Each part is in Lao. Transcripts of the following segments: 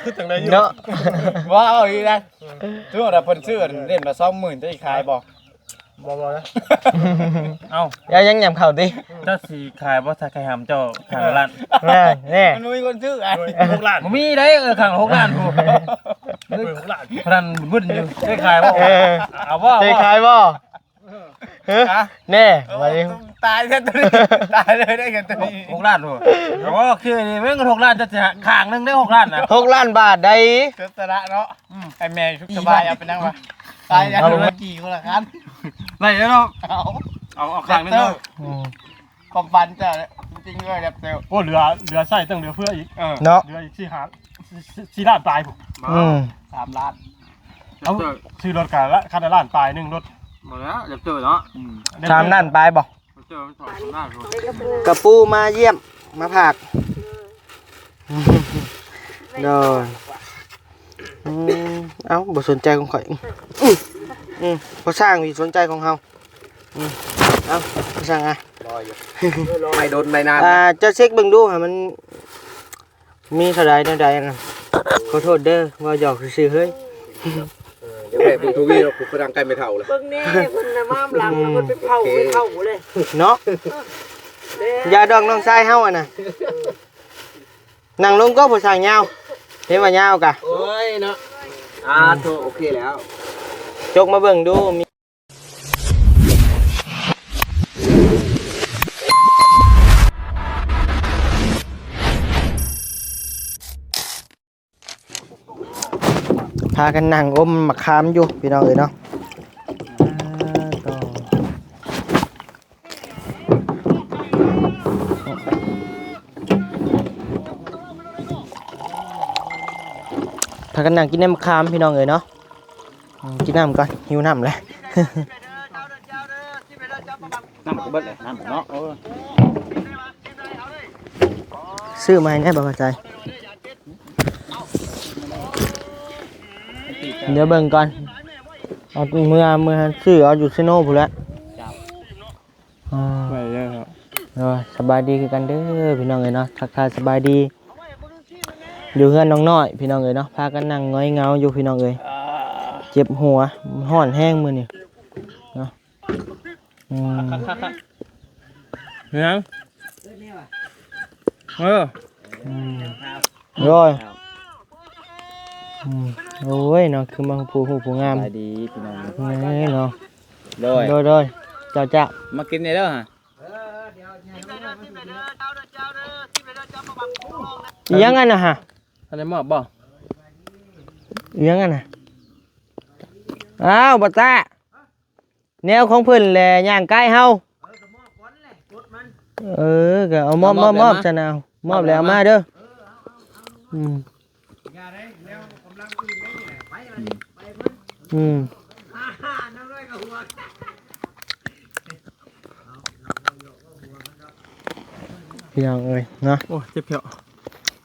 ຄືຈັ່ງໃດຢູ່ ເນາະ ບໍ່ເອົາອີກນະ. ຖືວ່າເພິ່ນຊື້ອັນເຫຼັ້ມລະສອງໝື່ນ ຈະຂາຍບໍ່? ບໍ່ ບໍ່ນະ. ເອົ້າ ເຈົ້າຍັງຫຍ້ຳເຂົ້າຕິ? ເຈົ້າຊິຂາຍບໍ່? ຖ້າຂາຍຫຳເຈົ້າຂາຍລ້ານ. ແນ່ ແນ່ ມັນບໍ່ມີຄົນຊື້ ຫົກລ້ານ ບໍ່ມີໄດ໋. ເອີ ຂ້າງຫົກລ້ານພຸ້ນ ຫົກລ້ານ ພະນັນບຶ້ນຢູ່ ໄດ້ຂາຍບໍ່? ເອີ ເອົາບໍ່? ໄດ້ຂາຍບໍ່? ຮະ ແນ່ ເອົາ ບາດນີ້ ຕາຍແທ້ໂຕນີ້ ຕາຍເລີຍໄດ້ກັນໂຕນີ້ ຫົກລ້ານພຸ້ນ. ໂອເຄ ນີ້ແມ່ນຫົກລ້ານ ເຈົ້າຊິຫາຂ້າງໜຶ່ງໄດ້ຫົກລ້ານນະ ຫົກລ້ານບາດໃດ໋. ເກີດຕະລະເນາະ ອືມ ໃຫ້ແມ່ສຸກສະບາຍ ເອົາໄປນັ່ງວະ ຕາຍແລ້ວ ເອົາ ມາກີ້ຄົນລະຄັນ ໄດ້ແລ້ວເນາະ. ເອົາ ເອົາ ເອົາຂ້າງໜຶ່ງເດີ ອືມ ຄວາມຝັນເຈົ້າແຫຼະ ຈິງເລີຍແຣັບເຕີ. ໂອ້ ເຫຼືອ ເຫຼືອໃຊ້ຕັ້ງເຫຼືອເຟືອອີກ ເອີ ເນາະ ເຫຼືອອີກສີ່ຫ້າ ສີ່ ສີ່ລ້ານປາຍພຸ້ນ. ອືມ ສາມລ້ານ ເອົາ ຊື້ລົດກະລະ ຄັນລະລ້ານປາຍໜຶ່ງລົດ ບໍ່ແລ້ວ ແຣັບເຕີເນາະ. ອືມ ສາມລ້ານປາຍບໍ່? ແຣັບເຕີມັນສອງລ້ານພຸ້ນ. ກະປູມາຢ້ຽມມາພາກ ໂດຍ. ອືມ ເອົ້າ ບໍ່ສົນໃຈຂອງຂ້ອຍ ອືມ ອືມ ພໍ່ຊ່າງນີ້ສົນໃຈຂອງເຮົາ. ອືມ ເອົ້າ ຊ່າງອະ ບໍ່ຢູ່ ໄປດົນໄປນານ ອ່າ ເຈົ້າເຊັກເບິ່ງດູຫາມັນມີເທົ່າໃດແນວໃດນະ. ຂໍໂທດເດີ ເວົ້າຫຍອກຊື່ໆ ເຮີ້ຍ. ເອີ ຢ່າແບບບຸນທະວີດອກ ກູກຳລັງໃກ້ແມ່ເຖົ້າແລ້ວ. ເບິ່ງແນ່ ເພິ່ນນະມາມຫຼັງ ເພິ່ນໄປເຜົາແມ່ເຖົ້າພຸ້ນເດ້ເນາະ. ເອີ ຢ່າດອກ ນ້ອງຊາຍເຮົາຫັ້ນນະ. ນັ່ງລົງກໍຜູ້ຊ່າງຍາວ ເຫັນວ່າຍາວກະ ໂອ້ຍເນາະ. ອ່າ ໂຕ ໂອເຄແລ້ວ ຈົກມາເບິ່ງດູ. ພາກັນນັ່ງອົມໝາກຂາມຢູ່ພີ່ນ້ອງເອີຍເນາະ. ພາກັນນັ່ງກິນນ້ຳໝາກຂາມພີ່ນ້ອງເອີຍເນາະ. ອືມ ກິນນ້ຳກ່ອນ ຫິວນ້ຳແລ້ວ ນ້ຳກໍເບິດແລ້ວ ນ້ຳເນາະ. ໂອ້ ຊື້ມາໃຫ້ແດ່ ບໍ່ເຂົ້າໃຈ. ດຽວເບິ່ງກ່ອນ ເອົາເມືອ ເມືອຊື້ເອົາຢູ່ເຊໂນພຸ້ນແຫຼະ. ອ່າ ໄປເດີ ໂດຍ ສະບາຍດີຄືກັນເດີພີ່ນ້ອງເອີຍເນາະ. ທັກທາຍສະບາຍດີ ຢູ່ເຮືອນນ້ອງນ້ອຍພີ່ນ້ອງເອີຍເນາະ. ພາກັນນັ່ງຫງອຍເຫງົາຢູ່ພີ່ນ້ອງເອີຍ ເຈັບຫົວ ຮ້ອນແຮງມື້ນີ້ເນາະ. ອືມ ຫຍັງ? ເອີ ອືມ ໂອ້ຍ ອືມ ໂອ້ຍເນາະ ຄືມາຜູ້ຮູ້ຜູ້ງາມ. ສະບາຍດີພີ່ນ້ອງ ເອີເນາະ. ໂດຍ ໂດຍ ໂດຍ ເຈົ້າ ເຈົ້າ ມາກິນແດ່ເດີ. ອີຫຍັງອັນນະຫະ? ອັນນີ້ມອບບໍ່? ອີຫຍັງອັນນະ? ອ້າວ ບໍ່ຕາ ແນວຂອງເພິ່ນແຫຼະ ຍ່າງໃກ້ເຮົາ. ເອີ ກໍເອົາມອບ ມອບ ມອບ ມອບຊັ້ນນະ ເອົາມອບແລ້ວເອົາມາເດີ. ອືມ ອືມ ພີ່ນ້ອງເອີຍເນາະ. ໂອ້ຍ ເຈັບແຂ້ວ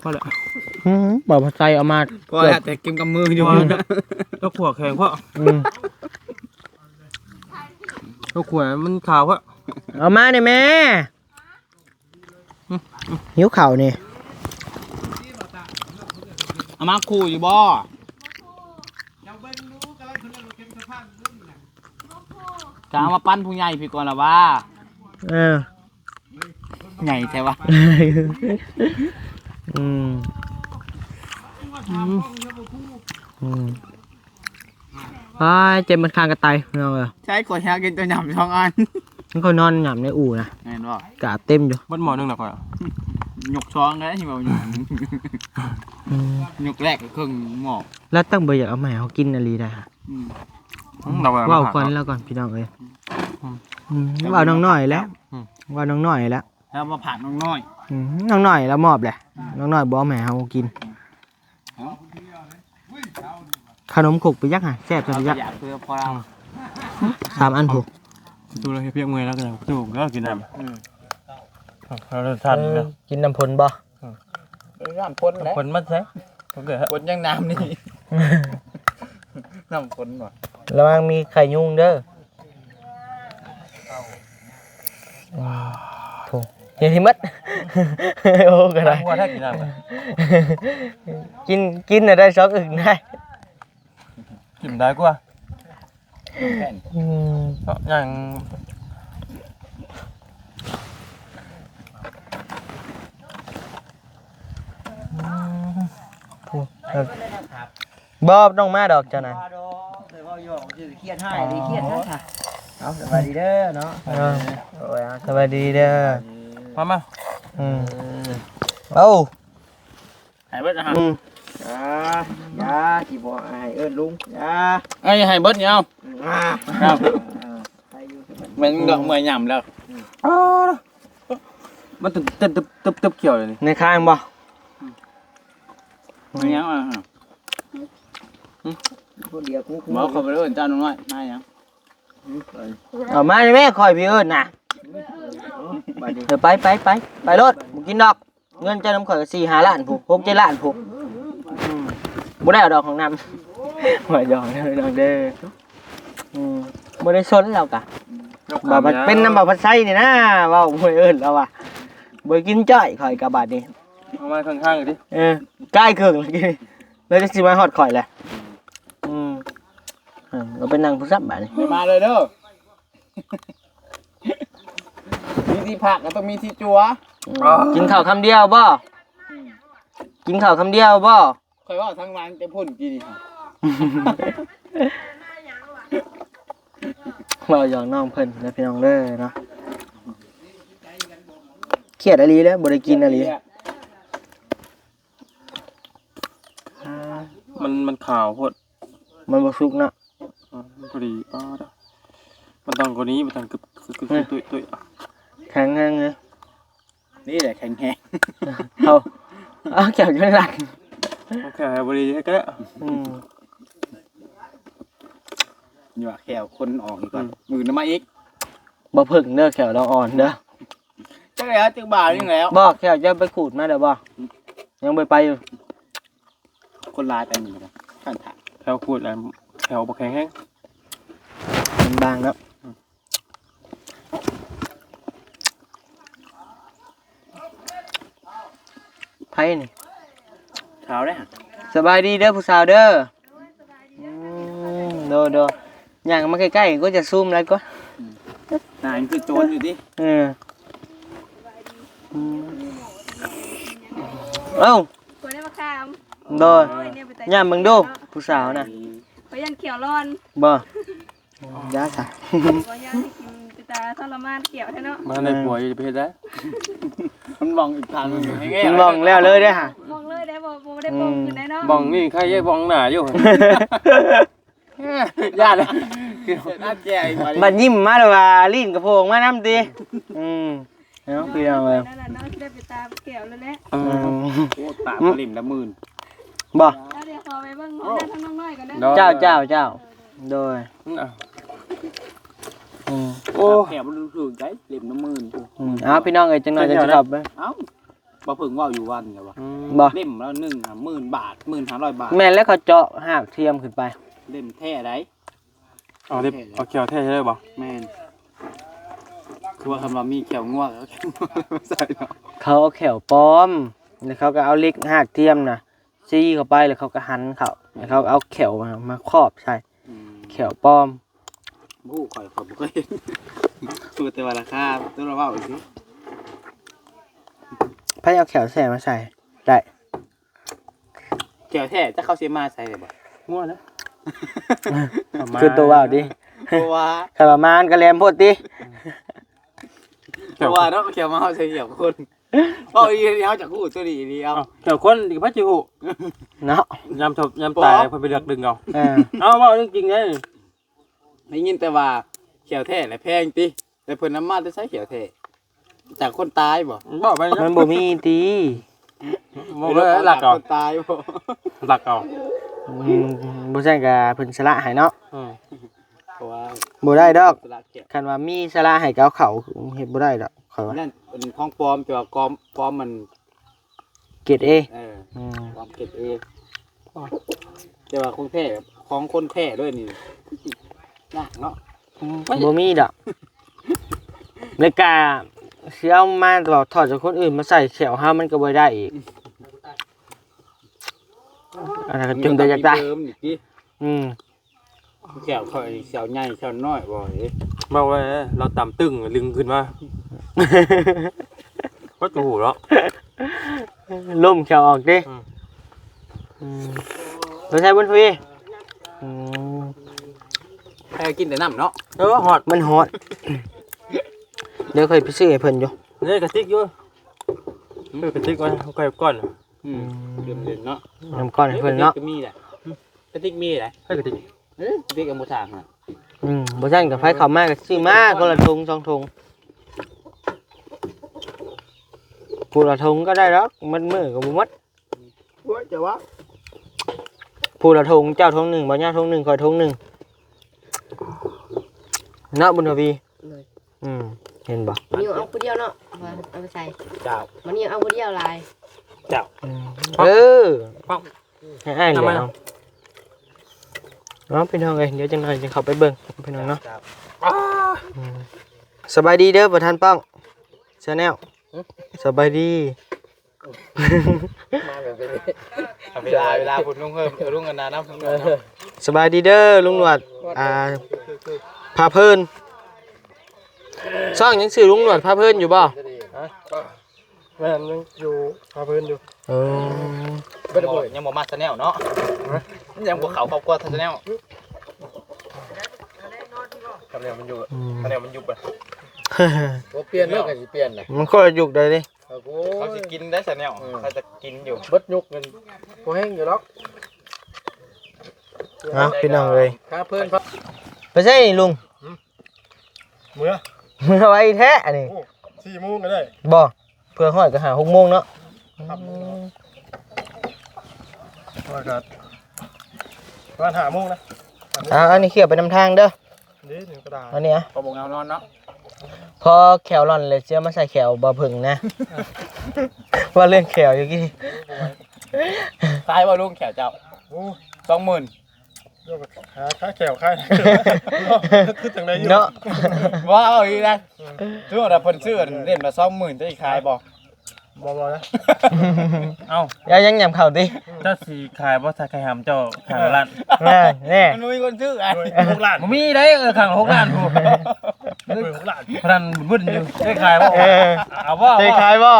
ພໍແລ້ວ. ອືມ ບໍ່ພໍໃສ່ເອົາມາ ພໍແລ້ວ ແຕ່ກິນກັບມືຢູ່ ເຈົ້າຂົ້ວແຂງພໍ. ອືມ ເຈົ້າຂົ້ວມັນຂາວພໍ. ເອົາມາແດ່ແມ່. ຫິວເຂົ້ານີ້ ເອົາມາຄູ່ຢູ່ບໍ່? ກະເອົາມາປັນຜູ້ໃຫຍ່ພີ້ກ່ອນລະວ່າ. ເອີ ໃຫຍ່ແທ້ວະ. ອືມ ອືມ ອືມ. ອ້າຍ ເຈັບໝົດຄາງກະໄຕພີ່ນ້ອງເອີຍ. ໃຊ່ ຂ້ອຍຫາກິນແຕ່ຫຍ້ຳສອງອັນ ມັນກໍນອນຫຍ້ຳໃນອູ່ນະ. ແມ່ນບໍ່? ກາບເຕັມຢູ່ ເບິດໝໍ້ໜຶ່ງລະຂ້ອຍ ຍົກສອງໄດ້ເວົ້າຢູ່. ອືມ ຍົກແລກກໍເຄິ່ງໝໍ້ ແລ້ວຕັ້ງບໍ່ຢາກເອົາມາໃຫ້ເຮົາກິນອີ່ຫຼີໄດ໋. ອືມ ອືມ ເວົ້າກ່ອນແລ້ວກ່ອນພີ່ນ້ອງເອີຍ. ອືມ ອືມ ເວົ້ານ້ອງນ້ອຍແລ້ວ ອືມ ເວົ້ານ້ອງນ້ອຍແລ້ວ ແລ້ວມາຝາກນ້ອງນ້ອຍ. ອືມ ນ້ອງນ້ອຍລາວມອບແຫຼະ ອືມ ນ້ອງນ້ອຍບໍ່ເອົາມາໃຫ້ເຮົາກິນ. ເອົ້າ ຂະໜົມຄົກໄປຍັກຫະ ແຊບຊະໄປຍັກ ເອົາໄປຢາກເພື່ອພໍລາວ. ອືມ ສາມອັນພຸ້ນ ຕູ້ລະເຮັດວຽກເມື່ອຍລະກໍຍັງ ຕູ້ລະກິນນ້ຳ. ອືມ ເອົາທັນ ເອີ ເນາະ ກິນນ້ຳຝົນບໍ່? ອືມ ນ້ຳຝົນແຫຼະ ຝົນມາໃສ ຝົນຫຍັງນ້ຳນີ້ ນ້ຳຝົນບໍ່? ລະວັງມີໄຂ້ຍຸງເດີ. ໂອ້ ເຮັດໃຫ້ໝົດ. ໂອ້ ກໍໄດ້ ວ່າຖ້າກິນນ້ຳ ກິນ ກິນນະໄດ້ສອງອຶ່ງໄດ້. ກິນໄດ້ກວ່າ ອືມ ເນາະ ຍັງ ບໍ່ຕ້ອງມາດອກເຈົ້ານະ. ບໍ່ດອກ ເຄີຍເວົ້າຫຍອກຊື່ ຄຽດຮ້າຍເລີຍ ຄຽດນະ. ເອົາ ສະບາຍດີເດີເນາະ. ເອີ ໂອ້ຍ ເອົາ ສະບາຍດີເດີ. ມາ ມາ ອືມ ເອີ ເອົາ ໃຫ້ເບິດນະ. ອືມ ຢ່າ ຢ່າ ຊິບໍ່ໃຫ້ເອີ້ນລຸງ ຢ່າ ເອີ ໃຫ້ເບິດນີ້ເອົາ. ອ່າ ເອົາ ເອີ ໃຫ້ຢູ່ ແມ່ນດອກ ເມື່ອຍຫຍ້ຳແລ້ວ. ອືມ ອໍ ມັນຕຶບໆໆໆຂຽວເລີຍນີ້ ໃນຄ້າງບໍ່? ອືມ ຍັງອ່ະ ອືມ ຜູ້ດຽວກູ ບໍ່ ເຂົາໄປເອີ້ນເຈົ້ານ້ອຍ ມາຫຍັງ? ອືມ ເອົາມາແມ່ ຂ້ອຍໄປເອີ້ນນະ. ອືມ ບາດນີ້ ເອີ ໄປ ໄປ ໄປ ໄປໂລດ ບໍ່ກິນດອກ. ເງິນເຈົ້ານຳຂ້ອຍກໍສີ່ຫ້າລ້ານພຸ້ນ ຫົກເຈັດລ້ານພຸ້ນ. ອືມ ບໍ່ໄດ້ເອົາດອກຫ້ອງນ້ຳ ວ່າຫຍອກເດີນ້ອງເດີ. ອືມ ບໍ່ໄດ້ສົນລາວກະ ອືມ ວ່າເປັນນຳບ່າວພັດໄຊນີ້ນະ ເວົ້າບໍ່ເອີ້ນລາວວ່າ ບໍ່ກິນຈ້ອຍຂ້ອຍກະບາດນີ້. ເອົາມາຂ້າງໆ ຕິ ເອີ ກາຍເຄິ່ງແລ້ວ ແລ້ວຈະຊິມາຮອດຂ້ອຍແຫຼະ. ອືມ ອືມ ເອີ ເອົາໄປນັ່ງຜູ້ຊຳບາດນີ້ ມາເລີຍເດີ. ມີທີ່ພັກກໍຕ້ອງມີທີ່ຈົວ. ອືມ ກິນເຂົ້າຄຳດຽວບໍ່? ອືມ ກິນເຂົ້າຄຳດຽວບໍ່? ຂ້ອຍເວົ້າທາງຫຼັງແຕ່ພຸ້ນກີ້ນີ້ ເວົ້າຫຍອກນ້ອງເພິ່ນເດີພີ່ນ້ອງເດີເນາະ. ຄຽດອີ່ຫຼີເດີ ບໍ່ໄດ້ກິນອີ່ຫຼີ. ມັນ ມັນຂາວໂພດ ມັນບໍ່ສຸກເນາະ. ອືມ ມັນພໍດີ ປາດ ມັນຕ້ອງກວ່ານີ້ ມັນຕ້ອງກຶບໆ ຕຸ້ຍໆ ແຂງແຮງເລີຍ. ນີ້ແຫຼະແຂງແຮງ ເອົາ ເອົາແຂວຈົນຫຼັກ ແຂວບໍ່ດີເຮັດກໍໄດ້. ອືມ ຢູ່ວ່າແຂວຄົນອອກອີກກ່ອນ ອືມ ມື້ໜ້າມາອີກ. ບໍ່ເພິ່ງເດີ ແຂວລາວອ່ອນເດີ. ຈັກແລ້ວ ຈັກບາດນີ້ແລ້ວ. ບໍ່ ແຂວເຈົ້າໄປຂູດມາແລ້ວບໍ່? ອືມ ຍັງບໍ່ໄປຢູ່. ຄົນຫຼາຍປານນີ້ນະ ທ່ານ ແຖວຂູດ ອັນ ແຖວບໍ່ແຂງແຮງ ມັນບາງເນາະ. ອືມ ໃຜນີ້ ສາວເດ້. ສະບາຍດີເດີຜູ້ສາວເດີ. ອືມ ໂດຍໆ ຍ່າງມາໃກ້ໆ ກໍຈະຊູມຫຼາຍກວ່າ. ອືມ ໜ້າຄືໂຈນຢູ່ຕິ. ເອີ ອືມ ເອົ້າ ໂດຍ ໂອ້ຍ ແນວເປັນຕາ ຍ່າມເບິ່ງດູ ຜູ້ສາວນະ ຂ້ອຍຢ້ານແຂ້ວຮ້ອນ. ບໍ່ ຢ່າຊະ ບໍ່ຢາກໃຫ້ກິນ ເປັນຕາທໍລະມານແຂ້ວແທ້ເນາະ. ມາໄດ້ຜົວຢູ່ ຈະໄປເຮັດໃດ. ມັນໝ່ອງອີກທາງໜຶ່ງ ມັນໝ່ອງແລ້ວເລີຍເດ້ຫະ ໝ່ອງເລີຍເດ້ ບໍ່ ບໍ່ໄດ້ປ່ອງຂຶ້ນໄດ້ເນາະ. ອືມ ໝ່ອງນີ້ໃຄເດ້ ໝ່ອງໜ້າຢູ່. ຢ້ານເດ້ ເສຍໜ້າແຈອີກບັດນີ້ ບັດຍິ້ມມາແລ້ວວ່າ ລີ້ນກະໂພງມານຳຕິ. ອືມ ເອົາ ພີ່ນ້ອງເອີຍ ນັ້ນລະເນາະ ຊິໄດ້ໄປຕາມແກ້ວແລ້ວແຫຼະ. ອືມ ອືມ ໂອ້ ຕາມເຫຼັ້ມລະໝື່ນບໍ່? ດຽວຂໍໄປເບິ່ງຫົວໜ້າທາງນ້ອງນ້ອຍກ່ອນເດີ. ເຈົ້າ ເຈົ້າ ເຈົ້າ ໂດຍ. ອືມ ອືມ ໂອ້ ຕາມແກ້ວມັນຖືກໄດ ເຫຼັ້ມລະໝື່ນ. ອືມ ເອົາ ພີ່ນ້ອງເອີຍ ຈັກໜ່ອຍຈັ່ງຊິເຂົ້າໄປ. ເອົ້າ ບໍ່ເພິ່ງເວົ້າຢູ່ວັນແລ້ວວ່າ ອືມ ບໍ່ ເຫຼັ້ມລະໜຶ່ງ ໝື່ນບາດ ໝື່ນຫ້າຮ້ອຍບາດ. ແມ່ນແລ້ວ ເຂົາເຈາະຮາກທຽມຂຶ້ນໄປ ເຫຼັ້ມແທ້ໃດ. ເອົາເລັບ ເອົາແຂ້ວແທ້ເລີຍບໍ່? ແມ່ນ ຄືວ່າຄັນວ່າມີແຂ້ວງົວ ກໍເອົາແຂ້ວງົວມາໃສ່ເນາະ. ເຂົາເອົາແຂ້ວປອມ ແລ້ວເຂົາກໍເອົາເຫຼັກຮາກທຽມນະ ຊີ້ເຂົ້າໄປ ແລ້ວເຂົາກໍຫັນເຂົ້າ ແລ້ວເຂົາກໍເອົາແຂ້ວມາ ມາຄອບໃສ່. ອືມ ແຂ້ວປອມ ບໍ່ຮູ້ ຂ້ອຍ ຂ້ອຍບໍ່ເຄີຍເຫັນ ຮູ້ແຕ່ວ່າລາຄາ ແຕ່ວ່າເວົ້າຊື່. ໃຜເອົາແຂ້ວແທ້ມາໃສ່ໄດ້? ແຂ້ວແທ້ ຈັກເຂົາຊິມາໃສ່ບໍ່? ງົວນະ ຄືໂຕເວົ້າຕິ ເພາະວ່າ ຄັນວ່າມາມັນກໍແຫຼມໂພດຕິ. ເພາະວ່າເນາະ ແຂ້ວມາເຮົາໃສ່ແຂ້ວຄົນ ເວົ້າອີ່ຫຼີ ເຮົາຈັກຮູ້ຕົວນີ້ອີ່ຫຼີ. ເອົາ ເອົ້າ ແຂ້ວຄົນນີ້ໃຜຊິຮູ້ເນາະ. ຍາມ ຍາມຕາຍເພິ່ນໄປເລືອກດຶງເອົາ. ເອີ ເອົາ ເວົ້າເລື່ອງຈິງເດ້. ໄດ້ຍິນແຕ່ວ່າແຂ້ວແທ້ແຫຼະແພງຕິ ແຕ່ເພິ່ນນຳມາແຕ່ໃສແຂ້ວແທ້? ຈາກຄົນຕາຍບໍ່? ບໍ່ໄປ ມັນບໍ່ມີຕິ ບໍ່ໄດ້ລັກເອົາ ຄົນຕາຍບໍ່? ລັກເອົາ. ອືມ ບໍ່ຊັ້ນກະເພິ່ນສະຫຼະໃຫ້ເນາະ. ອືມ ເພາະວ່າບໍ່ໄດ້ດອກ ສະຫຼະແຂກ ຄັນວ່າມີສະຫຼະໃຫ້ກໍເອົາເຂົ້າ ເຮັດບໍ່ໄດ້ດອກ ຂ້ອຍວ່າ. ນັ້ນເປັນຂອງປອມ ແຕ່ວ່າກອມ ປອມມັນ ເກຣດເອ ເອີ ອືມ ປອມເກຣດເອ ແຕ່ວ່າຂອງແທ້ ຂອງຄົນແທ້ດ້ວຍນີ້ ຍາກເນາະ. ອືມ ບໍ່ມີດອກ ແລ້ວກະ ຊິເອົາມາຫຼອກຖອດຈາກຄົນອື່ນມາໃສ່ແຂ້ວເຮົາ ມັນກໍບໍ່ໄດ້ອີກ. ອັນນັ້ນກໍຈົນໄດ້ຢາກຕາຍ. ເດີມອີກຕິ. ອືມ. ແຂ້ວຂ້ອຍນີ້ແຂ້ວໃຫຍ່ແຂ້ວນ້ອຍບໍ່ເດ? ເວົ້າໄວ້ ລາວຕຳຕຶ້ງດຶງຂຶ້ນມາ. ບໍ່ຮູ້ເນາະ. ລົ້ມແຂ້ວອອກເດ? ອືມ. ອືມ. ບໍ່ໃຊ່ບຸນທະວີ? ອືມ. ໃຫ້ກິນແຕ່ນ້ຳເນາະ. ເອີ ຮອດ. ມັນຮອດ. ດຽວຂ້ອຍໄປຊື້ໃຫ້ເພິ່ນຢູ່. ເດ້ກະຕິກຢູ່. ເອີ ກະຕິກໄວ້ ຂ້ອຍກ່ອນ. ອືມ. ອືມ. ດື່ມເຫຼັ້ນເນາະ. ນ້ຳກ້ອນໃຫ້ເພິ່ນເນາະ. ກະຕິກກໍມີແຫຼະ. ກະຕິກມີແຫຼະ. ໃຫ້ກະຕິກ. ເອີ ກະຕິກເອົາບໍ່ສ້າງຫະ. ອືມ. ບໍ່ຊັ້ນກໍໃຜເຂົ້າມາກໍຊື້ມາຄົນລະຖົງສອງຖົງ. ຜູ້ລະຖົງກໍໄດ້ດອກ ໝົດມື້ກໍບໍ່ໝົດ. ໂອ້ຍ ຈະວ່າ ຜູ້ລະຖົງ ເຈົ້າຖົງໜຶ່ງ ບໍ່ຍາຖົງໜຶ່ງ ຂ້ອຍຖົງໜຶ່ງ ເນາະ ບຸນທະວີ. ໂດຍ. ອືມ. ເຫັນບໍ່? ນິວເອົາຜູ້ດຽວເນາະ ວ່າເອົາໄປໃສ່. ເຈົ້າ. ມານິວເອົາຜູ້ດຽວຫຼາຍ. ເຈົ້າ. ອືມ. ເອີ ໃຫ້ອ້າຍແຫຼະ. ເອົາ ເອົາ ພີ່ນ້ອງເອີຍ ດຽວຈັກໜ້ອຍຈະເຂົ້າໄປເບິ່ງ ພີ່ນ້ອງເນາະ. ເຈົ້າ. ອືມ. ສະບາຍດີເດີ ປະທານປ້ອງ Channel. ຫຶ? ສະບາຍດີ. ມາແບບນີ້ ເວລາ ເວລາພຸ້ນລຸງເຮີມ ເອີ ລຸງອັນນານຳ. ເອີ ສະບາຍດີເດີລຸງໜວດ ອ່າ ພາເພີນ. ຊ່ອງຍັງຊື່ລຸງໜວດພາເພີນຢູ່ບໍ່? ຮະ? ແມ່ນ ຍັງຢູ່ພາເພີນຢູ່. ເອີ ຍັງບໍ່ ຍັງບໍ່ມາ Channel ເນາະ. ຮະ? ຍັງບໍ່ເຂົ້າຄອບຄົວ Channel. ຄຳແນວມັນຢູ່ ອືມ ຄຳແນວມັນຢູ່. ບໍ່ປ່ຽນແລ້ວກໍຊິປ່ຽນນະ ມັນຄົນລະຍຸກໃດເດ້. ເອີ ໂອ້ຍ ເຂົາຊິກິນໄດ້ຊະແນວ ເອີ ເຂົາຈະກິນຢູ່ ເບິດຍຸກນັ້ນ ບໍ່ແຮງຢູ່ດອກ. ເອົາ ພີ່ນ້ອງເອີຍ ຄາເພິ່ນ ໄປໃສລຸງ? ຫຶ? ເມືອ ເມືອໄວແທ້ອັນນີ້. ໂອ້ ສີ່ໂມງກໍໄດ້ ບໍ່ ເພື່ອຮອດກໍຫ້າຫົກໂມງເນາະ. ຫ້າໂມງ ຮອດກໍປະມານຫ້າໂມງນະ. ອ່າ ອັນນີ້ຂຽວໄປນຳທາງເດີ. ນີ້ ນີ້ກໍໄດ້ ອັນນີ້ອະ ພໍບົກເອົານອນເນາະ. ພໍແຂ້ວລ່ອນແລ້ວ ຊິເອົາມາໃສ່ແຂ້ວບໍ່ເພິ່ງນະ. ເອີ ວ່າເລື່ອງແຂ້ວຢູ່ກີ້. ຂາຍບໍ່ລຸງແຂ້ວເຈົ້າ? ໂອ້ ສອງໝື່ນ. ດຽວກໍຫາຂາຍແຂ້ວຂາຍ ຄືຈັ່ງໃດຢູ່ເນາະ. ບໍ່ເອົາອີກນະ. ເອີ ສົມມຸດວ່າເພິ່ນຊື້ເຫຼັ້ມລະສອງໝື່ນ ເຈົ້າຊິຂາຍບໍ່? ບໍ່ ບໍ່ນະ. ເອົ້າ ເຈົ້າຍັງຫຍ້ຳເຂົ້າຕິ? ເຈົ້າຊິຂາຍບໍ່ ຖ້າຂາຍຫຳເຈົ້າຂ້າງລະລ້ານ? ແນ່ ແນ່ ມັນບໍ່ມີຄົນຊື້. ໂອ້ຍ ຫົກລ້ານ ບໍ່ມີໄດ໋. ເອີ ຂ້າງລະຫົກລ້ານພຸ້ນ ຫົກລ້ານ ພະນັນບຶ້ນຢູ່. ເຈົ້າຂາຍບໍ່? ເອີ ເອົາບໍ່? ເຈົ້າຂາຍບໍ່?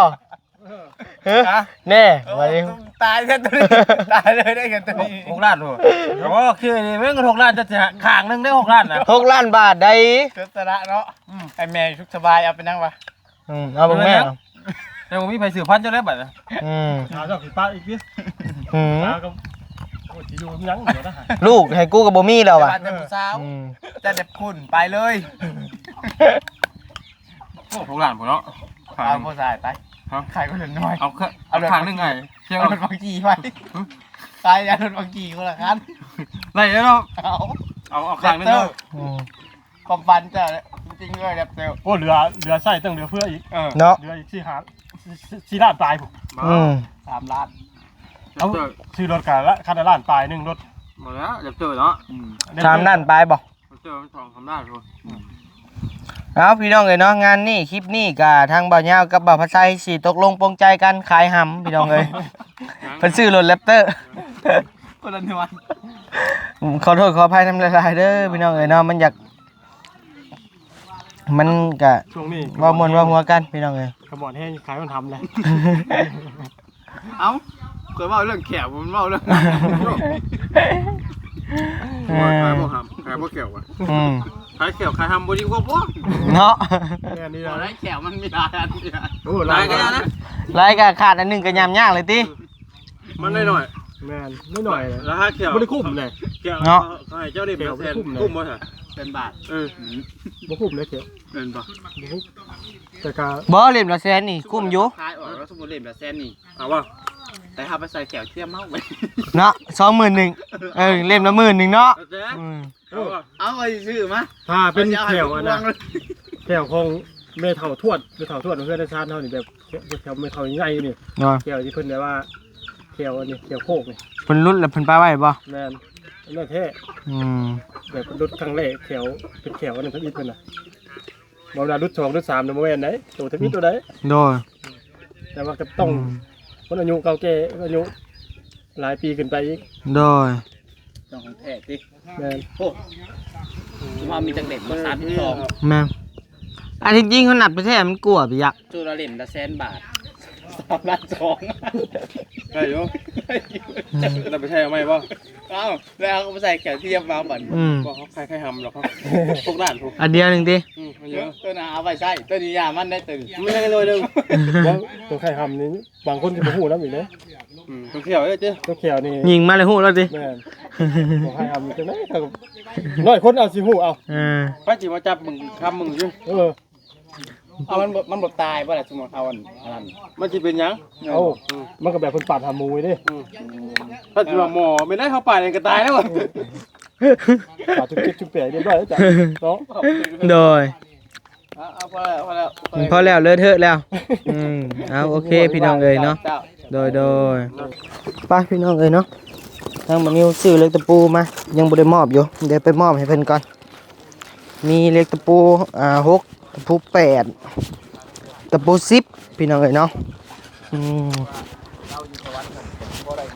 ເອີ ຮະ? ແນ່ ເອີ ວ່າດີ ຕາຍແທ້ຕົວນີ້ ຕາຍເລີຍໄດ໋ກັນຕົວນີ້. ຫົກລ້ານພຸ້ນ. ໂອເຄ ນີ້ແມ່ນຫົກລ້ານ ເຈົ້າຊິຫາຂ້າງໜຶ່ງໄດ້ຫົກລ້ານນະ ຫົກລ້ານບາດໄດ໋. ເກີດສະລະເນາະ. ອືມ ໃຫ້ແມ່ສຸກສະບາຍ ເອົາໄປນຳວ່າ. ອືມ ເອົາເບິ່ງແມ່. ແຕ່ບໍ່ມີໃຜສືບພັນເຈົ້າແລ້ວບັດນີ້. ອືມ ເອົາເຈົ້າຂຶ້ນປະອີກຕິ. ອືມ ຕາກໍ ໂອ້ຍ ຊິຢູ່ຫຍັງດຽວນະ ລູກໃຫ້ກູກໍບໍ່ມີແລ້ວວ່າ ແຕ່ຜູ້ສາວ. ອືມ ເຈົ້າແຕ່ພຸ້ນໄປເລີຍ. ໂອ້ ຫົກລ້ານພຸ້ນເນາະ. ເອົາຜູ້ຊາຍໄປ. ຮະ? ຂາຍຄົນລະໜ້ອຍ ເອົາ ເອົາຂ້າງໜຶ່ງໃຫ້ ເອົາລົດມາຂີ່ໄປ. ຮະ? ຂາຍ ເອົາລົດມາຂີ່ຄົນລະຄັນ ໄດ້ແລ້ວເນາະ. ເອົາ ເອົາ ເອົາຂ້າງໜຶ່ງເນາະ. ອືມ ຄວາມຝັນເຈົ້າແຫຼະ ຈິງເອີຍ ແຣັບເຕີ. ໂອ້ ເຫຼືອ ເຫຼືອໃຊ້ ຕ້ອງເຫຼືອເຟືອອີກ. ເອີ ເນາະ ເຫຼືອອີກສີ່ຫ້າ ສີ່ ສີ່ລ້ານປາຍພຸ້ນ. ອືມ ສາມລ້ານ. ເອົາ ຊື້ລົດກະລະ ຄັນລະລ້ານປາຍໜຶ່ງລົດ. ບໍ່ແລ້ວ ແຣັບເຕີເນາະ. ອືມ ສາມລ້ານປາຍບໍ່? ແຣັບເຕີມັນສອງສາມລ້ານພຸ້ນ. ເອົາ ພີ່ນ້ອງເອີຍເນາະ ງານນີ້ ຄລິບນີ້ກະທາງບ່າວຍາວກັບບ່າວພັດໄຊຊິຕົກລົງປົງໃຈກັນຂາຍຫຳ ພີ່ນ້ອງເອີຍ. ເພິ່ນຊື້ລົດແຣັບເຕີ ຄົນລະໜ່ວຍ. ຂໍໂທດຂໍອະໄພນຳຫຼາຍໆເດີ ພີ່ນ້ອງເອີຍເນາະ ມັນຢາກ ມັນກະ ຊ່ວງນີ້ ເວົ້າມ່ວນເວົ້າຫົວກັນ ພີ່ນ້ອງເອີຍ. ຂະບວນແຮງຂາຍມັນຫຳແຫຼະ. ເອົ້າ ຂ້ອຍເວົ້າເລື່ອງແຂ້ວ ມັນເວົ້າເລື່ອງ ເອີ ຂາຍບໍ່ຫຳ ຂາຍບໍ່ແຂ້ວຫວາ? ອືມ ຂາຍແຂ້ວຂາຍຫຳບໍ່ດີກວ່າບໍ່? ເນາະ ແມ່ນນີ້ ບໍ່ໄດ້ແຂ້ວມັນມີຫຼາຍອັນ. ໂອ້ ຫຼາຍກໍນະ ຫຼາຍກໍຂາດອັນໜຶ່ງກໍຫຍ້ຳຍາກເລີຍຕິ. ມັນໜ້ອຍໆ ແມ່ນ ໜ້ອຍໆ ລາຄາແຂ້ວບໍ່ໄດ້ຄຸ້ມເລີຍ ແຂ້ວເນາະ. ເຂົາໃຫ້ເຈົ້າໄດ້ແປດແສນ ແປດແສນ ຄຸ້ມບໍ່ຊະ? ແສນບາດ. ເອີ ບໍ່ຄຸ້ມເລີຍແຂ້ວ ແມ່ນບໍ່? ບໍ່ຄຸ້ມ ແຕ່ກໍ ບໍ່ ເຫຼັ້ມລະແສນນີ້ຄຸ້ມຢູ່. ຂາຍອອກແລ້ວ ສົມມຸດເຫຼັ້ມລະແສນນີ້ ເອົາບໍ່? ແຕ່ເຮົາໄປໃສ່ແຂ້ວທຽມເຮົາໄວ້ເນາະ ສອງໝື່ນໜຶ່ງ. ເອີ ເຫຼັ້ມລະໝື່ນໜຶ່ງເນາະ. ເອີ ອືມ ເອົາບໍ່? ເອົາໄວ້ຊື້ມາ ຖ້າເປັນແຂ້ວອັນນະ ແຂ້ວຂອງແມ່ເຖົ້າທວດ ແມ່ເຖົ້າທວດເຮືອນຊານເຮົານີ້ ແບບແຂ້ວແມ່ເຖົ້າໃຫຍ່ນີ້ ແຂ້ວທີ່ເພິ່ນແບບວ່າ ແຂ້ວອັນນີ້ ແຂ້ວໂຄກນີ້ ເພິ່ນຫຼຸດແລ້ວເພິ່ນປະໄວ້ບໍ່? ແມ່ນ ອັນນັ້ນແທ້. ອືມ ແບບເພິ່ນຫຼຸດຄັ້ງແລກ ແຂ້ວ ເປັນແຂ້ວອັນນັ້ນເພິ່ນອິດເພິ່ນນະ. ບໍ່ວ່າລຸດສອງລຸດສາມນະ ບໍ່ແມ່ນໃດ ໂຕທຳອິດໂຕໃດ. ໂດຍ ແຕ່ວ່າກໍຕ້ອງ ອືມ ຄົນອາຍຸເກົ່າແກ່ ອາຍຸຫຼາຍປີຂຶ້ນໄປອີກ. ໂດຍ ຕ້ອງຂອງແທ້ຕິ. ແມ່ນ. ໂອ້ ສຸພາບມີຈັກເຫຼັ້ມ? ສາມສິບສອງ. ແມ່ນ. ອັນທີ່ຈິງເຮົານັບແທ້ໆ ມັນກວ່າໄປຢາກ ຈຸລະເຫຼັ້ມລະແສນບາດ ສາມລ້ານສອງ. ໄດ້ຢູ່. ອືມ ແລ້ວໄປໃຊ້ເອົາໃໝ່ບໍ່? ເອົ້າ ແລ້ວເຮົາກໍໄປໃສ່ແຂນທຽບມາບັດນີ້. ອືມ ບໍ່ ເຮົາຂາຍໄຂ່ຫຳດອກ ເຮົາ ຫົກລ້ານພຸ້ນ. ອັນດຽວໜຶ່ງຕິ? ອືມ ອັນດຽວ. ໂຕນັ້ນເອົາໄວ້ໃຊ້ ໂຕນີ້ຢ່າມັນໄດ້ ໂຕນີ້ ມັນຍັງໜ່ວຍໜຶ່ງ. ບໍ່ ໂຕໄຂ່ຫຳນີ້ ບາງຄົນຊິບໍ່ຮູ້ນຳອີກເດ້. ອືມ ຕົວຂຽວເດ້ ຕົວຂຽວນີ້ຍິງມາແລ້ວຮູ້ແລ້ວຕິ? ແມ່ນ. ບໍ່ໃຫ້ທຳຈັ່ງໃດ ໜ້ອຍຄົນເອົາຊິຮູ້ເອົາ. ເອີ ໃຜຊິມາຈັບມຶງຄຳມຶງຢູ່. ເອີ ເອົາ ມັນບໍ່ ມັນບໍ່ຕາຍບໍ່ລະ ສົມມຸດເອົາອັນ ອັນນັ້ນ ມັນຊິເປັນຫຍັງ? ເອົ້າ ອືມ ມັນກໍແບບເພິ່ນປາດຫາໝູເດ້. ອືມ ຖ້າຊິວ່າໝໍແມ່ນໄດ້ ເຮົາປາດເອງກໍຕາຍແລ້ວ. ປາດຈຸກຈິກຈຸກແປກຮຽບຮ້ອຍແລ້ວຈ້ະເນາະ. ໂດຍ ເອົາ ເອົາ ພໍແລ້ວ ພໍແລ້ວ ພໍແລ້ວ ພໍແລ້ວ ເລີເທີະແລ້ວ. ອືມ ເອົາ ໂອເຄ ພີ່ນ້ອງເອີຍເນາະ. ເຈົ້າ ໂດຍ ໂດຍ ໄປພີ່ນ້ອງເອີຍເນາະ. ທາງບ່າວນິວຊື້ເຫຼັກຕະປູມາ ຍັງບໍ່ໄດ້ມອບຢູ່ ດຽວໄປມອບໃຫ້ເພິ່ນກ່ອນ. ມີເຫຼັກຕະປູ ອ່າ ຫົກ ຕະປູແປດ ຕະປູສິບ ພີ່ນ້ອງເອີຍເນາະ. ອືມ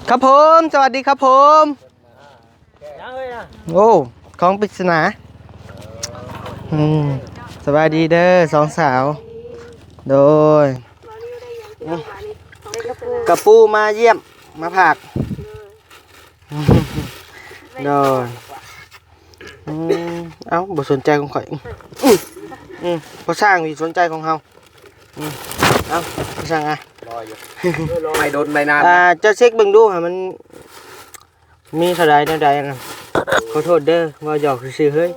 ຄັບຜົມ ສະຫວັດດີຄັບຜົມ. ໂອ້ ຂອງປິດສະໜາ. ອືມ ສະບາຍດີເດີສອງສາວ. ໂດຍ ກະປູມາຢ້ຽມມາຝາກ. ໂດຍ ອືມ ເອົ້າ ບໍ່ສົນໃຈຂອງຂ້ອຍ. ອືມ ອືມ ພໍ່ຊ່າງນີ້ສົນໃຈຂອງເຮົາ. ອືມ ເອົ້າ ພໍ່ຊ່າງອະ ໄປດົນໄປນານ. ອ່າ ເຈົ້າເຊັກເບິ່ງດູຫາມັນ ມີເທົ່າໃດແນວໃດນະ. ຂໍໂທດເດີ ເວົ້າຫຍອກຊື່ໆເຮີ້ຍ.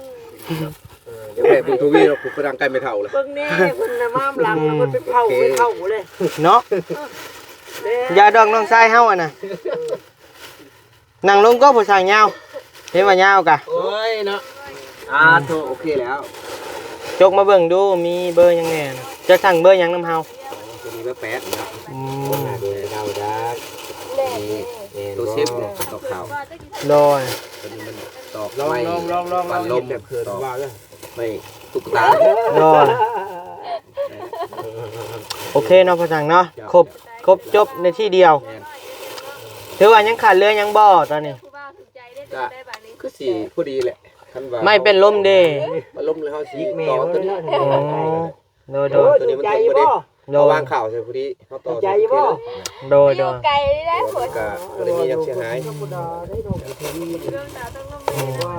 ເອີ ຢ່າແບບເບິ່ງທະວີເນາະ ຜູ້ກຳລັງໃກ້ແມ່ເຖົ້າແລ້ວ. ເບິ່ງແນ່ ເພິ່ນນະມາມຫຼັງ ອືມ ເພິ່ນເປັນເຜົ່າ ເປັນເຜົ່າເລີຍເນາະ. ເອີ ຢ່າດອກນ້ອງຊາຍເຮົາຫັ້ນນະ. ເອີ ນັ່ງລົງກໍຜູ້ຊ່າງຍາວ ເຫັນວ່າຍາວກະ. ໂອ້ຍເນາະ. ອ່າ ໂທ ໂອເຄແລ້ວ. ຈົກມາເບິ່ງດູ ມີເບີຫຍັງແດ່ນະ? ຈະສັ່ງເບີຫຍັງນຳເຮົາ? ໂຕນີ້ເບີແປດເນາະ. ອືມ ໂຕເກົ້າດາກ ແມ່ນ ໂຕສິບເນາະ ຕອກເຂົ້າ. ໂດຍ ໂຕນີ້ມັນຕອກໄມ້ ລອງ ລອງ ລອງ ລອງ ປັ່ນລົມ ຕອກໄມ້ຕຸກຕາ. ໂດຍ ໂອເຄເນາະ ພໍ່ຊ່າງເນາະ. ເຈົ້າ ຄົບ ຄົບຈົບໃນທີ່ດຽວ. ແມ່ນ ຖືວ່າຍັງຂາດເຫຼືອຫຍັງບໍ່ຕອນນີ້? ກະຄືຊິພໍດີແຫຼະ ຄັນວ່າ ໄມ້ເປັນລົມເດ້ ມັນລົມແລ້ວເຮົາຊິຕໍ່ຕົວນີ້. ອໍ ໂດຍ ໂດຍ ໂຕນີ້ມັນຕົງບໍ່ໄດ້ ໂດຍ ເຮົາວາງຂ່າວໃສ່ພໍດີ ເຮົາຕໍ່ໃສ່ພໍດີ. ໂດຍ ໂດຍ ຢູ່ໄກເດ້ ມັນກະບໍ່ໄດ້ມີຫຍັງເສຍຫາຍ. ອືມ ວ່າ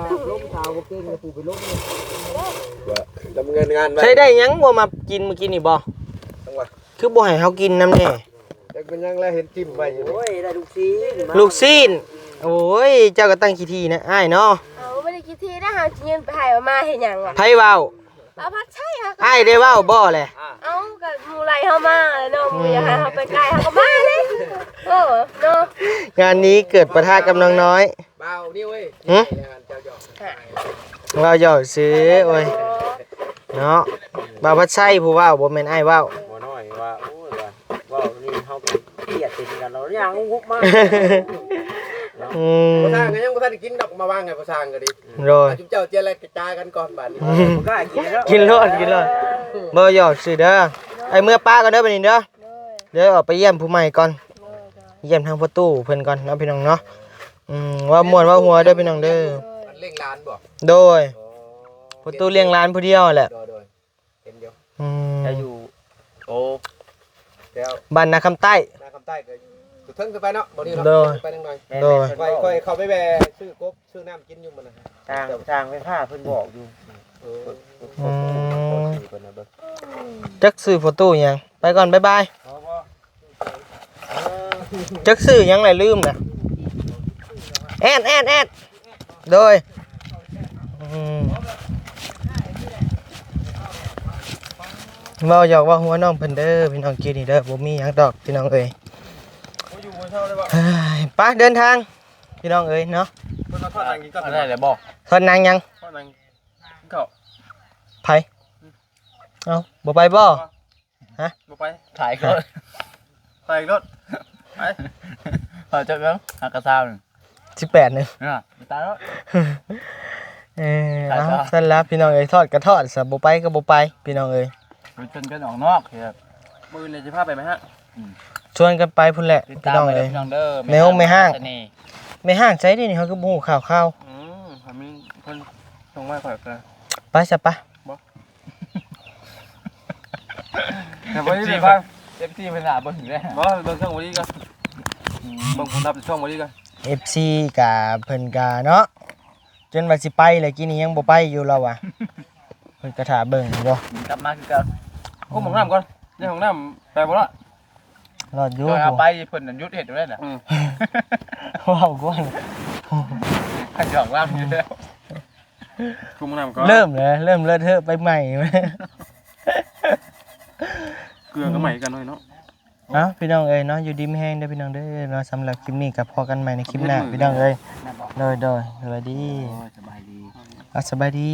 ດຳເນີນງານໄວ້ ໃຊ້ໄດ້ຫຍັງບໍ່ມາກິນມື້ກີ້ນີ້ບໍ່? ຈັ່ງຫວະ ຄືບໍ່ໃຫ້ເຮົາກິນນຳແດ່? ຈັກເປັນຫຍັງແລະ ເຫັນຖິ້ມໄວ້ຢູ່. ໂອ້ຍ ໄດ້ລູກຊີ້ນ ລູກຊີ້ນ. ໂອ້ຍ ເຈົ້າກໍຕັ້ງຂີ້ຖີ່ນະອ້າຍເນາະ. ເອົາ ບໍ່ໄດ້ຂີ້ຖີ່ນະ ເຮົາຊິຢືນໄປໃຫ້ເອົາມາເຮັດຫຍັງວະ? ໃຜເວົ້າ? ບ່າວພັດໄຊ. ອ້າຍໄດ້ເວົ້າບໍ່ແລະ? ເອົາ ກໍໝູ່ໄລ່ເຮົາມາເນາະ ໝູ່ຢາກໃຫ້ເຮົາໄປໃກ້ ເຮົາກໍມາເລີຍ. ໂອ້ ເນາະ ງານນີ້ເກີດປະທະກັບນ້ອງນ້ອຍ. ບ່າວນິວເອີຍ. ຫຶ? ເວົ້າຫຍອກຊື່ ໂອ້ຍ ເນາະ. ບ່າວພັດໄຊຜູ້ເວົ້າ ບໍ່ແມ່ນອ້າຍເວົ້າ. ບໍ່ນ້ອຍວ່າ ໂອ້ຍ ວ່າ ເວົ້ານີ້ເຮົາກໍກຽດເປັນກັນແລ້ວ ຍ່າງງຸບມາ. ອືມ ພໍ່ຊ່າງກໍຍັງບໍ່ທັນໄດ້ກິນດອກ ມາວາງໃຫ້ພໍ່ຊ່າງກໍດີ. ໂດຍ ຈຸມເຈົ້າເຈລະຈາກັນກ່ອນບາດນີ້. ອືມ ບໍ່ກ້າກິນແລ້ວ ກິນໂລດ ກິນໂລດ. ບໍ່ ຫຍອກຊື່ເດີ. ໄອ້ເມືອປະກ່ອນເດີ ບາດນີ້ເດີ. ໂດຍ ດຽວອອກໄປຢ້ຽມຜູ້ໃໝ່ກ່ອນ. ໂດຍ ໂດຍ ຢ້ຽມທາງພໍ່ຕູ້ເພິ່ນກ່ອນເນາະ ພີ່ນ້ອງເນາະ. ອືມ ເວົ້າມ່ວນເວົ້າຫົວເດີພີ່ນ້ອງເດີ. ໂດຍ ເລ້ງຫຼານບໍ່? ໂດຍ ໂອ້ ພໍ່ຕູ້ລ້ຽງຫຼານຜູ້ດຽວແຫຼະ. ໂດຍ ໂດຍ ເຫັນຢູ່. ອືມ ແຕ່ຢູ່ ໂອ້ ແລ້ວ ບ້ານນາຄຳໃຕ້ ນາຄຳໃຕ້ກໍຢູ່ເທິງຂຶ້ນໄປເນາະ ບໍ່ນີ້ເນາະ. ໂດຍ ຂຶ້ນໄປໜ້ອຍ. ໂດຍ ຂ້ອຍ ຂ້ອຍເຂົ້າໄປແວ່ຊື້ກົບຊື້ນ້ຳກິນຢູ່ມື້ນັ້ນ. ຊ່າງ ຊ່າງໄຟຟ້າເພິ່ນບອກຢູ່. ເອີ ອືມ ເພິ່ນນະເບິ່ງ ຈັກຊື່ພໍ່ຕູ້ຫຍັງ. ໄປກ່ອນ ບາຍບາຍ. ຈັກຊື່ຫຍັງແຫຼະ ລືມລະ. ແອດ ແອດ ແອດ ໂດຍ ອືມ ເວົ້າຫຍອກເວົ້າຫົວນ້ອງເພິ່ນເດີພີ່ນ້ອງ ກີ້ນີ້ເດີ ບໍ່ມີຫຍັງດອກພີ່ນ້ອງເອີຍ. ເຮີ້ຍ ໄປເດີນທາງພີ່ນ້ອງເອີຍເນາະ. ເພິ່ນມາທອດນັງກິນກ່ອນ ໄດ້ແລ້ວບໍ່? ທອດນັງຫຍັງ? ທອດນັງກິນເຂົ້າ. ໃຜ? ເອົ້າ ບໍ່ໄປບໍ່? ຮະ ບໍ່ໄປ ຖ່າຍລົດ ຖ່າຍລົດ ໄປ ເອົາຈັກເບິ່ງ ຫາກະຊາວໜຶ່ງ ສິບແປດໜຶ່ງ ເອີ ຕາຍແລ້ວ. ເອີ ເອົາ ຊັ້ນລະພີ່ນ້ອງເອີຍ ທອດກໍທອດຊະ ບໍ່ໄປກໍບໍ່ໄປພີ່ນ້ອງເອີຍ ໄປຊົນກັນອອກນອກເອີ ມື້ອື່ນຊິພາໄປໄໝຮະ ຊວນກັນໄປພຸ້ນແຫຼະ ພີ່ນ້ອງເອີຍ ພີ່ນ້ອງເດີ ແມ່ຮົງແມ່ຮ້າງ ແມ່ຮ້າງໃສເດນີ້ ເຮົາຄືບໍ່ຮູ້ຂ່າວຄາວ ອືມ ມີຄົນສົ່ງມາໃຫ້ຂ້ອຍກໍ ໄປຊະປະ ບໍ່ ແຕ່ບໍ່ໄດ້ໄປ ເອັຟຊີ ເພິ່ນຫາເບິ່ງເດ້ ບໍ່ ເບິ່ງຊ່ອງບໍ່ດີກ່ອນ ເບິ່ງຜູ້ຮັບຊ່ອງບໍ່ດີກ່ອນ ເອັຟຊີ ກະເພິ່ນກະເນາະ ຈົນວ່າຊິໄປແລ້ວ ກີ້ນີ້ຍັງບໍ່ໄປຢູ່ລາວວ່າ ເພິ່ນກະຖ້າເບິ່ງຢູ່ບໍ່ ກັບມາຄືເກົ່າ ໂອ້ ຫ້ອງນ້ຳກ່ອນ ໃນຫ້ອງນ້ຳໄປບໍ່ລອດ ລອດຢູ່ ເອົາໄປເພິ່ນຢຸດເຮັດຢູ່ແລ້ວນະ ອືມ ເວົ້າກ່ອນ ຄັນຢອກລາວຢູ່ແລ້ວ ກຸມນ້ຳກ່ອນ ເລີ່ມແລ້ວ ເລີ່ມເລີດເທີໄປໃໝ່ ເກືອກໍໃໝ່ກັນໜ້ອຍເນາະ ເອົ້າ ພີ່ນ້ອງເອີຍເນາະ ຢູ່ດີມີແຮງເດີພີ່ນ້ອງເດີເນາະ ສຳລັບຄລິບນີ້ກໍພໍ້ກັນໃໝ່ໃນຄລິບໜ້າພີ່ນ້ອງເອີຍ ໂດຍ ໂດຍ ສະບາຍດີ ໂອ້ຍ ສະບາຍດີ ເອົ້າ ສະບາຍດີ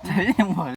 ເອົ້າ ຍັງບໍ່